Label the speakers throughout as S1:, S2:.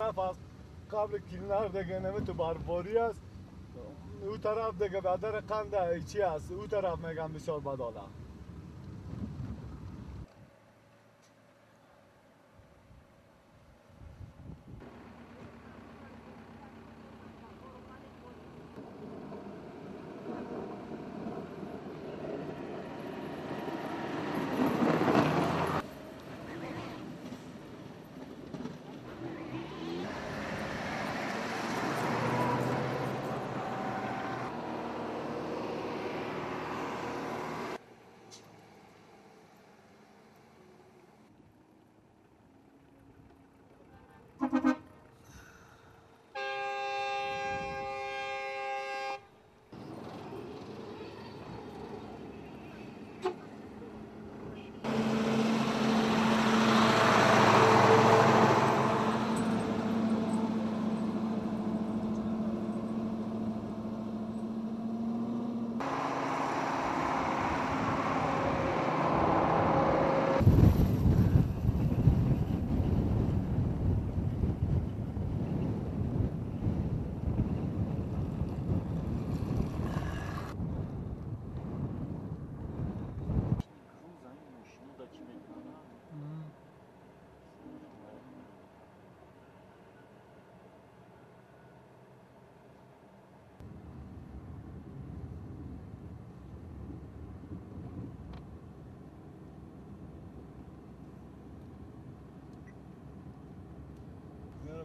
S1: از قبل کیلنر دیگه نمی تو برفاری است، او طرف دیگه بدر قند چی است، او طرف میگم بسیار بداله.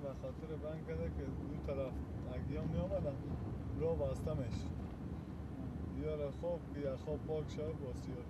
S1: به خاطر بند کرده که دو طرف اگه می آمدن رو بسته میشه. یاره خوب که خواب پاک شد باسیار.